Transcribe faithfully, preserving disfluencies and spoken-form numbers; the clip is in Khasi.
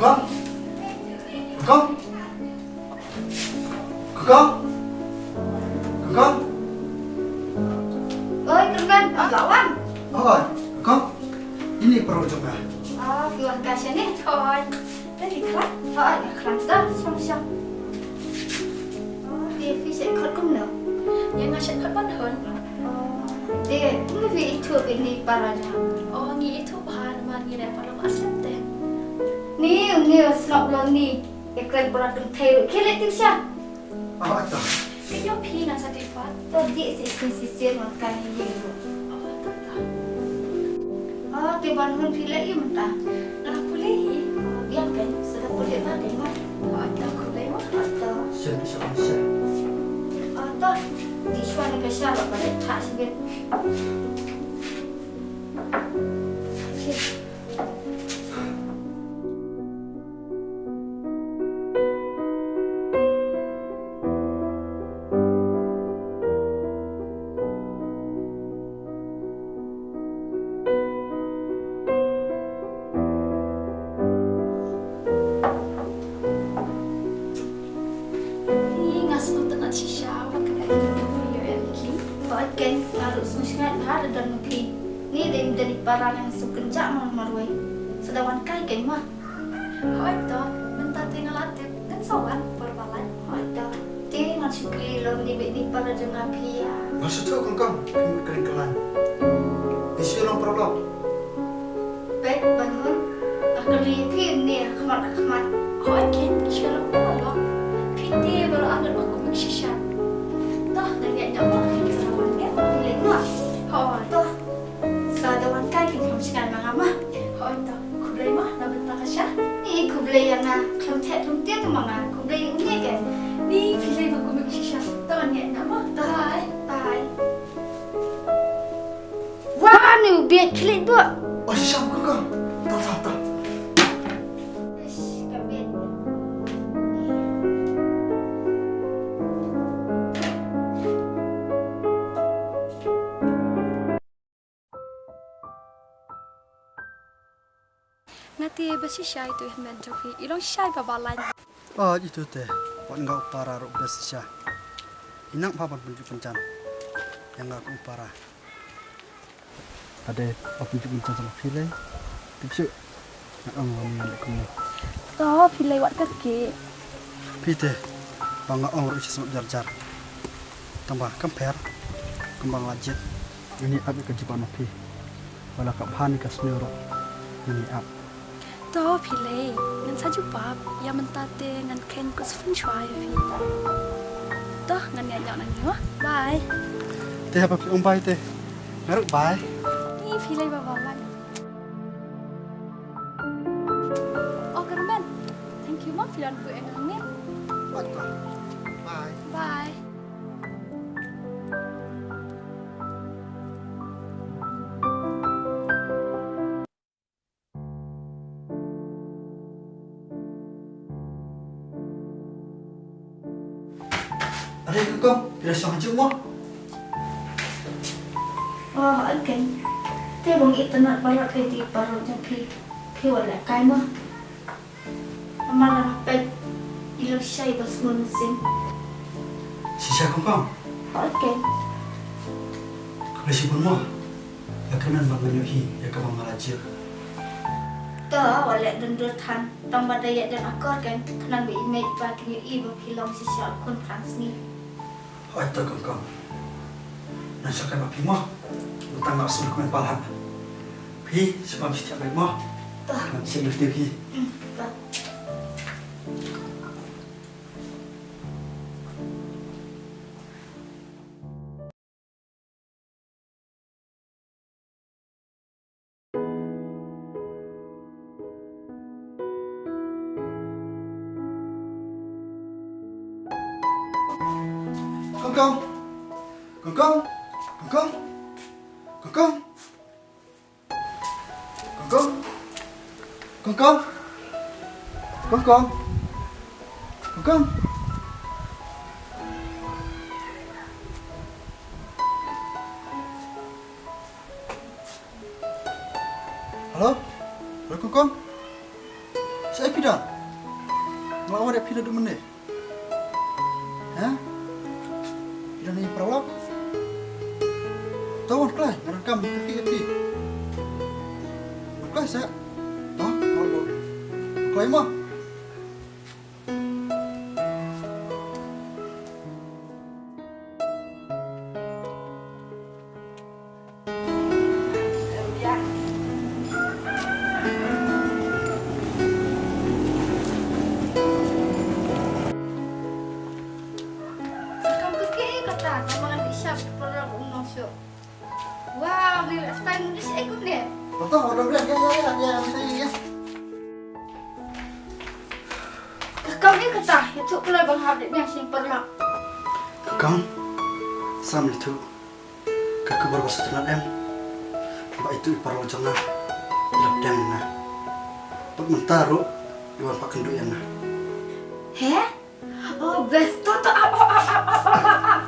Kong? Kong? Kong? Kong? Oi, Kyrmen, ah, la wan. Oi, Kong. Ini paralok jong nga. Ah, phi wan kai shane? Oi. Te phi khlaiñ? Oi, nga khlaiñ. To, shong, shong. Oh, te phi shait khot kumno? Ïa nga shait khot Ban Hun. Oh, te kumno phi ithuh ïa ini para jong nga? Oh, ngi ithuh bha namar ngi leh paralok ha snem te. Ni, ni sngap lo ni. Ïa kren para kynthei ruh. Khie leit tieng sha. Ah, to. Ka ïoh phi ngan sa dei pat. To dei shisien shisien wan kai hi ruh. Oh, to, to. Oh, te Ban Hun phi leh ïa mynta. Nga pule hi. Oh, biang kan. Sa da pule ba dei ma. Oh, to khublei ma. Oh, to. Shen, shen, shen. Oh, to. Dei shuwa ne ka sha ba ba dei tha shibit. Ih, nga sngewtynnat shisha wat ka dei ïa phi ïoh ïa ki. Hooid keiñ, nga ruh sngewsynei bha da don ma phi. Ni dei ym don i para ngan sngewkynjah marwei. Sa da wan kai keiñ ma. Hooid to, mynta te nga la tip ngan sa wan por ba lait. Hooid to. Te ngan shu kylli lem ni bad i para jong nga phi ïa. Nga shu tip kong kong, phi mut kren kyllain. Phi shu long paralok? Peit Ban Hun, nga kylli phi ne ha khmat ha khmat. Hooid keiñ, ngi shu long paralok. Phi te ba la anot ba kumne shisha. To, ngan ïaid noh ma, sa wan ne. Leit noh. Hooid. To. Sa da wan kai keiñ kham sngewsynei ma nga ma. Hooid to. Khublei ma na bynta ka sha. Ih, khublei ïa nga. Khlem theh khlem tied ma nga. Khublei ïa une keiñ. Ih, phi lei ba kumne shisha. To ngan ïaid noh ma. To. Bye. Bye. Wah, nu biet khlieh bok. Oh, shisha, kong kong. To, to, to. Ish, ka biet. Nga te ba shisha ïa utu u hynmen jong phi, i long shisha i ba balang. Ïa utu te, wat nga u para ruh ba shisha. I nang bha ban pynjah pynjan ïa nga kum u para. Lada ba pynjah pynjan sa ma phi lei. Tip shuh. Nga ong ïa nga leh kumne. To phi lei wat kyrkieh. Phi te ba nga ong ruh shisha sngap jar jar. Tang ba kam pher. Kumba nga la jied ngan ïa ap ïa ka jubab na phi. Wat la ka bha ne ka sniew ruh ngan ïa ap. To phi lei ngan sa jubab. Ïa mynta te ngan kheiñ kut shuwa ïa phi. To ngan ïaid noh nangne. Bye. Te haba phi ong bye te nga ruh bye. Ni phi lei ba balang. Oh Kyrmen, thank you ma phi don buh ïa nga hangne. Bye. Bye. Are kong kong, phi la shong ha juh mo? Oh, okay. Te ba nga itynnad palat ïa i para jong phi. Phi wat lehkai mo. Namar nga peit i long shisha i ba sngewsih. Shisha kong kong. Okay. Khublei shibun mo. Ïa kane ba ngan ïohi ïa kaba nga la jied. To wat leh dang dur than tang ba da ïa dang akor kan khnang ba i mei i pa kin ïohi ba phi long shisha u khun phrang sngi. Hooid to kong kong. Ngan shah kai ma phi mo. Mynta nga shu kmen palat. Phi shu bam sha thiah bad mo. To. Ngan shu leit phi. Hmm, to. Kong kong. Kong kong. Kong kong. Kong kong. Kong kong. Kong kong. Kong kong. Kong kong. Hello? Hello, kong kong. Shaei phi don? Nga la wan ïa phi naduh mynne. Ha? Phi don ïa paralok? To wan kloi, nga donkam pyrkhat ïa phi. Wan kloi seh. To, wan kloi mo. Sa kam kake kata, ka man di shap paralok u nong shuh. Wow, ni la style ni shi kumne. Betul, udah udah ya ya ya ya ya. Ka kam ni kata, itu kalau bang hap dia sing paralok. Ka kam, sam itu. Ka khubor ba sngewtynnat em. Ba itu i paralok jong nga i la pdiang ïa nga. Bad mynta ruh i wan pat kynduh ïa nga. He? Oh, best to to ap ap ap ap ap ap ap.